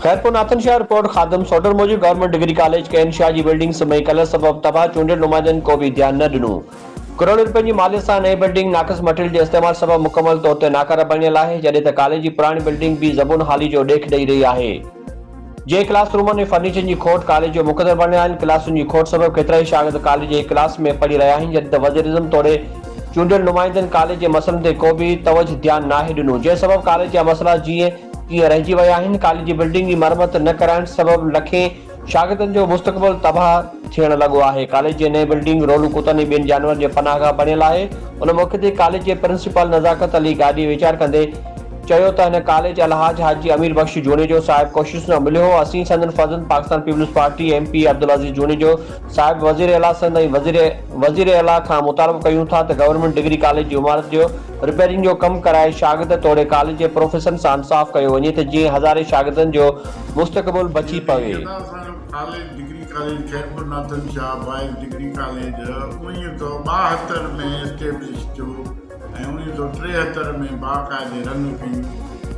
Khairpur Nathan Shah, report, خادم سوڍر موجب government degree college ڪين شاهه جي building سمئي colour سبب تباهه چونڊيل نمائندن ڪو به ڌيان نه ڏنو. ڪروڙين رپين جي ماليت سان نئين بلڊنگ ناقص مٽيريل جي استعمال سبب مڪمل طور تي ناڪاره بڻيل آهي جڏهن ته ڪاليج جي پراڻي بلڊنگ به زبون حالي جو ڏيک ڏئي رهي آهي جنهن ڪلاس رومن ۽ فرنيچرن جي کوٽ ڪاليج جو مقدر بڻيل آهن ڪلاسن جي کوٽ سبب ڪيترائي شاگرد ڪاليج جي ڪلاس ۾ پڙهي رهيا آهن جڏهن ته وزيراعظم توڙي چونڊيل نمائندن ڪاليج جي مسئلن تي ڪو به توجھ ڌيان ناهي ڏنو جنهن سبب ڪاليج جا مسئلا جيئن تيئن رهجي ويا آهن، ڪاليج جي بلڊنگ جي مرمت نه ڪرائڻ سبب لکين شاگردن جو مستقبل تباهه ٿيڻ لڳو آهي، ڪاليج جي نئين بلڊنگ رولو ڪتن ۽ ٻين جانورن جي پناهگاهه بڻيل آهي، ان موقعي تي ڪاليج جي پرنسپال نزاڪت علي گاڏهي ويچار ڪندي چيو ته هن ڪاليج الحاج حاجي امير بخش جوڻيجو صاحب ڪوششن سان مليو هو، اسين سندن فرزند Pakistan peoples party M P Abdul Aziz Junejo صاحب وزير اعليٰ سنڌ ۽ وزير وزير اعليٰ کان مطالبو ڪيون ٿا ته گورنمينٽ ڊگري ڪاليج جي عمارت جو رپيئرنگ جو ڪم ڪرائي شاگرد توڙي ڪاليج جي پروفيسرن سان انصاف ڪيو وڃي ته جيئن هزارين شاگردن جو مستقبل بچي پوي. ادا اسان جو college degree college Khairpur Nathan Shah boys degree college 1972 ۾ establish ٿيو ۽ 1973 ۾ باقاعدي رن ڪئي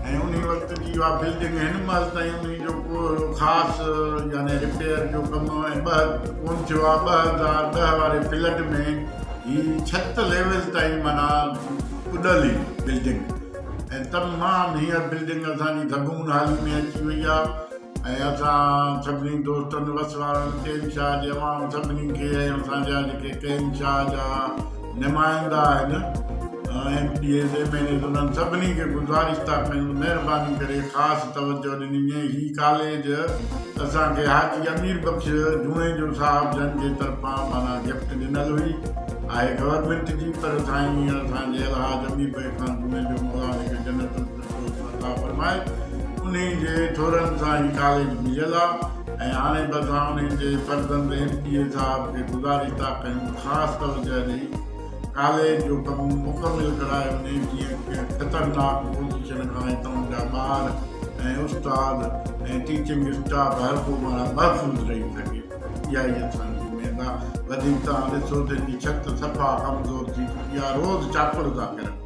۽ انهي وقت جي اها بلڊنگ هن مهل تائين انهي جو ڪو اهڙو خاص يعني رپيئر جو ڪم ۽ ٻه ڪون ٿيو آهي 2010 واري فلڊ ۾ هي ڇت ليول تائين معنيٰ ٻڏل هئي بلڊنگ ۽ تمام هينئر بلڊنگ اسان جي زبون حالي ۾ اچي وئي آهي ۽ اسان سڀني دوستن وس وارن ڪين شاهه جي عوام سڀني کي ۽ اسان جا جيڪي ڪين شاهه جا نمائندا آهن M P As M N As انهن سڀني کي گذارش ٿا ڪيون مهرباني ڪري خاص توجه ڏني وڃي هي ڪاليج اسان کي حاجي امير بخش جوڻيجو صاحب جن جي طرفان معنيٰ گفٽ ڏنل هئي، آهي گورنمينٽ جي پر سائين اسان جي الحاج امير بخش خان جوڻيجو مولا ان کي جنت الفردوس عطا فرمائي انهي جي ٿورن سان هي ڪاليج مليل آ ۽ هاڻي به اسان انهي جي فرزند ايم پي اي صاحب کي گذارش ٿا ڪيون ته خاص توجه ڏئي ڪاليج جو ڪم مڪمل ڪرايو وڃي جيئن ڪنهن خطرناڪ پوزيشن کان هتان جا ٻار ۽ استاد ۽ ٽيچنگ اسٽاف هر ڪو معنيٰ محفوظ رهي سگهي اها ئي اسان جي اميد آهي وڌيڪ توهان ڏسو ته هن جي ڇت صفا ڪمزور ٿي چڪي آهي روز چاپڙ ٿا ڪرن.